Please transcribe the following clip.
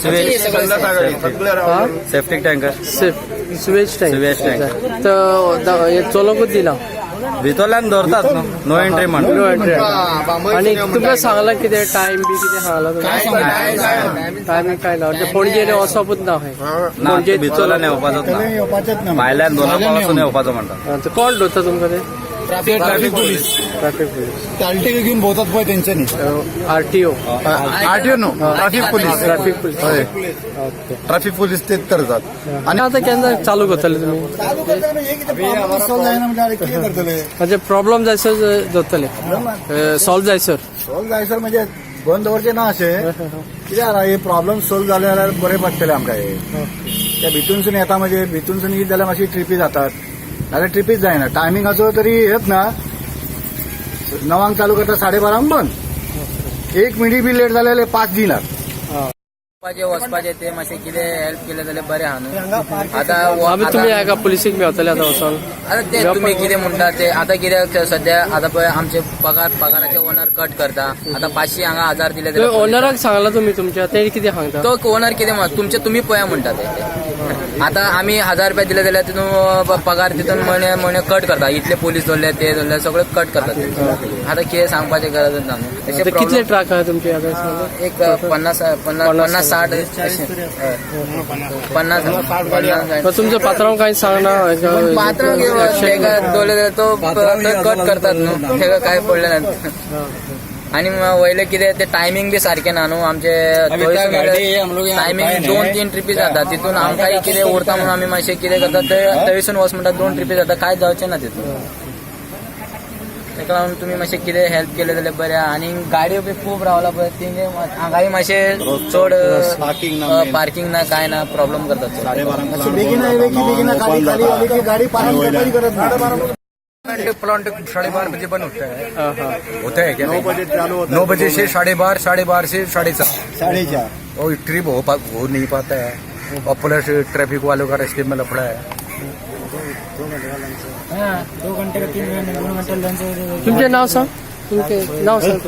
हा? Septic tanker. Safe sewage tank. Sewage tank. तर हे चलोकूच दिला. भितरल्यान दवरतात न्हू, नो एंट्री म्हणून. No entry. आणि तुमकां सांगला कितें टायम बी कितें सांगला तुमकां? टायमींग काय ना? म्हणजे पणजे वचपूच ना खंय? ना. पणजे भितरल्यान येवपाचोच ना. येवपाचेच ना. भायल्यान दोना पासून येवपाचो म्हणटा. हा, तर कोण दवरता तुमकां ते? Traffic police. Traffic police. आलटी घेऊन भोवतात पळय तेंच्यांनी. आरटीओ. आरटीओ न्हू, ट्राफिक पोलीस. Traffic police. हय. ओके. ट्राफिक पोलीस तेच करतात. आणि आता केन्ना चालू करतले तुमी? सॉल्व जायना म्हणजे कितें करतले? म्हणजे प्रॉब्लेम जायसर जातले, सॉल्व जायसर. सॉल्व जायसर म्हणजे बंद दवरचे ना अशें कित्याक हे प्रॉब्लेम सॉल्व जाले जाल्यार बरें पडटलें आमकां. हे त्या भितूनसून येता म्हणजे भितूनसून येत जाल्यार मातशी ट्रिपी जातात, नाल्यार ट्रिपीच जायना. टायमिंगाचो तरी हेच ना. 9 चालू करता, 12:30 बंद. एक मिनीट बी लेट जाले जाल्यार 5 दिनात. वचपाचे वचपाचे ते मातशें कितें हेल्प केलें जाल्यार बरें आहा न्हू आतां. आमी तुमी हाका पुलिसीक मेवतले आतां वचोन? आतां ते तुमी कितें म्हणटा ते आतां कित्याक सद्या आतां पळय आमचे पगार पगाराचे ओनर कट करता. आतां 500 हांगा 1000 दिले जाल्यार ओनराक सांगला तुमी तुमच्या? ते कितें सांगता? तो ओनर कितें म्हणटा, तुमचे तुमी पळया म्हणटा ते. आतां आमी 1000 रुपया दिले जाल्यार तितून पगार तितून म्हयने म्हयने कट करता. इतले पोलीस दवरले, ते दवरले, सगळे कट करतात ते. आतां कितें सांगपाचें गरज ना न्हू. आता कितले ट्रक आहा तुमचे आतां? एक 50 50 50 60 अशें. हय. 50 50. मग तुमचो पात्रांव कांय सांगना? पात्रांव तेका दवरले जाल्यार तो कट करतात न्हू, तेका काय पडलें ना. आणि मग वयले कितें ते टायमिंग बी सारकें ना न्हू आमचे. टायमिंग 2-3 ट्रिपी जाता, तितून आमकांय कितें उरता म्हणून आमी मातशें कितें करता ते. थंयसून वच म्हणटा, 2 ट्रिपी जाता, कांय जावचें ना तितून. ताका लागून तुमी मातशें कितें हेल्प केलें जाल्यार बरें आहा. आनी गाडयो बी खूब रावला पळय तेंगे, हांगाय मातशें चड पार्किंग ना. पार्किंग ना, काय ना, प्रॉब्लेम करतात चड. बेगीन आयले की बेगीन खाली खाली आली की गाडी पार्किंग करत ना. प्लांट 12:30 बजे बंद होता है. हा हा. होता है क्या? 9 बजे चालू होता. 9 बजे से 12:30, 12:30 से 4:30. 4:30. और ट्रिप हो नहीं पाता है और प्लस ट्रैफिक वालों का रास्ते में लफड़ा है. तुमचें नाव सांग, तुमचें नाव सांग.